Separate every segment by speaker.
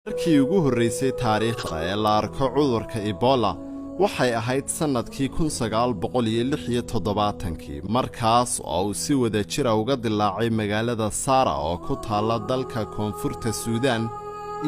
Speaker 1: Markii ugu horraysay taariikhda ee la arko cudurka Ebola waxay ahayd sannadkii 1976-kii, markaas oo uu si wada jira uga dilaacay magaalada Sara oo ku taalla dalka Koonfurta Suudaan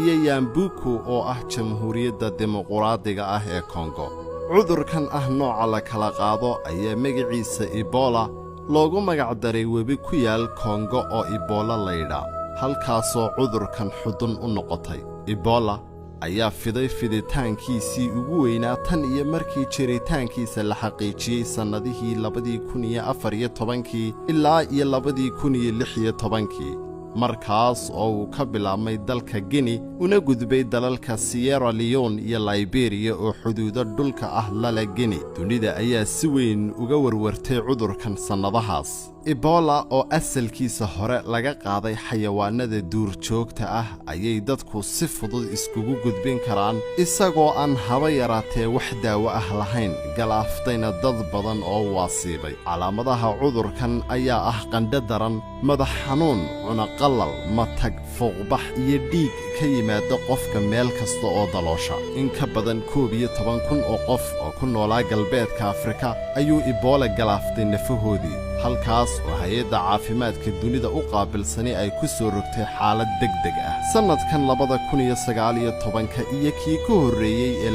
Speaker 1: iyo Yambuku oo ah Jamhuuriyadda Dimuquraadiga ah ee Kongo. Cudurkan ah nooca la kala qaado ayaa magaciisa Ebola loogu magacdaray webi ku yaal Kongo oo Ebola laydhaa, halkaasoo cudurkan xudun u noqotay. Ebola ayaa fiday fiditaankiisii ugu weynaa tan iyo markii jiritaankiisa la xaqiijiyey sannadihii 2014-kii ilaa iyo 2016-kii, markaas oo uu ka bilaabmay dalka Gini una gudbay dalalka Sierra Leone iyo Liberiya oo xuduudo dhulka ah lala Gini. Dunida ayaa si weyn uga warwartay cudurkan sannadahaas. Ebola oo asalkiisa hore laga qaaday xayawaanada duurjoogta ah ayay dadku si fudud iskugu gudbin karaan, isagoo aan haba yaraatee wax daawo ah lahayn, galaaftayna dad badan oo waasiibay. Calaamadaha cudurkan ayaa ah qandho daran, madax xanuun, cunaqallal, matag, fuuqbax iyo dhiig ka yimaada qofka meel kasta oo daloosha. In ka badan 11,000 oo qof oo ku noolaa Galbeedka Afrika ayuu Ebola galaaftay nafahoodii, halkaas oo Hay-adda Caafimaadka Dunida u qaabilsani ay ku soo rogtay xaalad deg deg ah. Sannadkan 2019-ka iyo kii ka horreeyey ee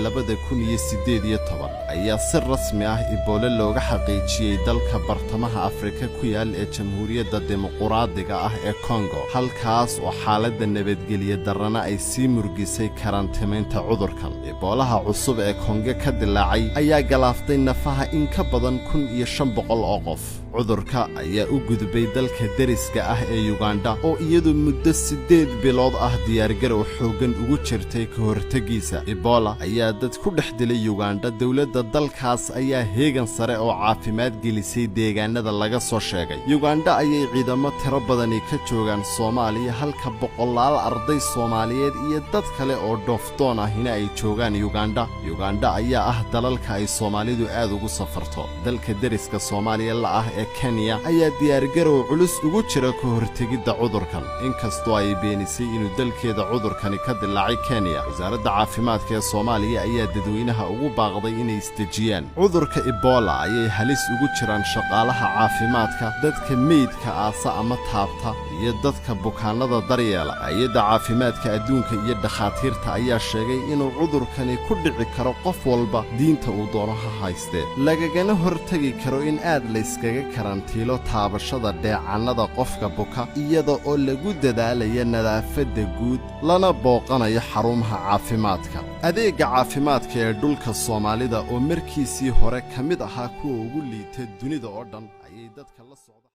Speaker 1: 2018 ayaa si rasmi ah Ebola looga xaqiijiyey dalka Bartamaha Afrika ku yaal ee Jamhuuriyadda Dimuquraadiga ah ee Kongo, halkaas oo xaaladda nabadgelye darrana ay sii murgisay karantimaynta cudurkan. Eboolaha cusub ee Kongo ka dilaacay ayaa galaaftay nafaha in ka badan 1500 oo qof. Cudurka ayaa u gudbay dalka deriska ah ee Yugandha oo iyadu muddo 8 bilood ah diyaargarow xooggan ugu jirtay ka horteggiisa. Ebola ayaa dad ku dhex dilay Yugandha. Dowladda dalkaas ayaa heegan sare oo caafimaad gelisay deegaanada laga soo sheegay. Yugandha ayay ciidamo tiro badani ka joogaan Soomaaliya, halka boqolaal arday Soomaaliyeed iyo dad kale oo dhoofdoon ahina ay joogaan Yugandha. Yugandha ayaa ah dalalka ay Soomaalidu aad ugu safarto. Dalka deriska Soomaaliya la ah ee Kenya ayaa diyaargarow culus ugu jira ka hortegidda cudurkan, inkastoo ay beenisay inuu dalkeeda cudurkani ka dilaacay Kenya. Wasaaradda Caafimaadka ee Soomaaliya ayaa dadweynaha ugu baaqday inay isdejiyaan. Cudurka Ebola ayay halis ugu jiraan shaqaalaha caafimaadka, dadka meydka aasa ama taabta iyo dadka bukaannada daryeela. Hay-adda Caafimaadka Adduunka iyo dhakhaatiirta ayaa sheegay inuu cudurkani ku dhici karo qof walba, diinta uu doono ha haystee, lagagana hortegi karo in aad layskaga karantiilo taabashada dheecannada qofka buka, iyada oo lagu dadaalaya nadaafadda guud lana booqanayo xarumaha caafimaadka. Adeegga caafimaadka ee dhulka Soomaalida oo markiisii hore ka mid ahaa kuwa ugu liita dunida oo dhan ayay dadka la socda.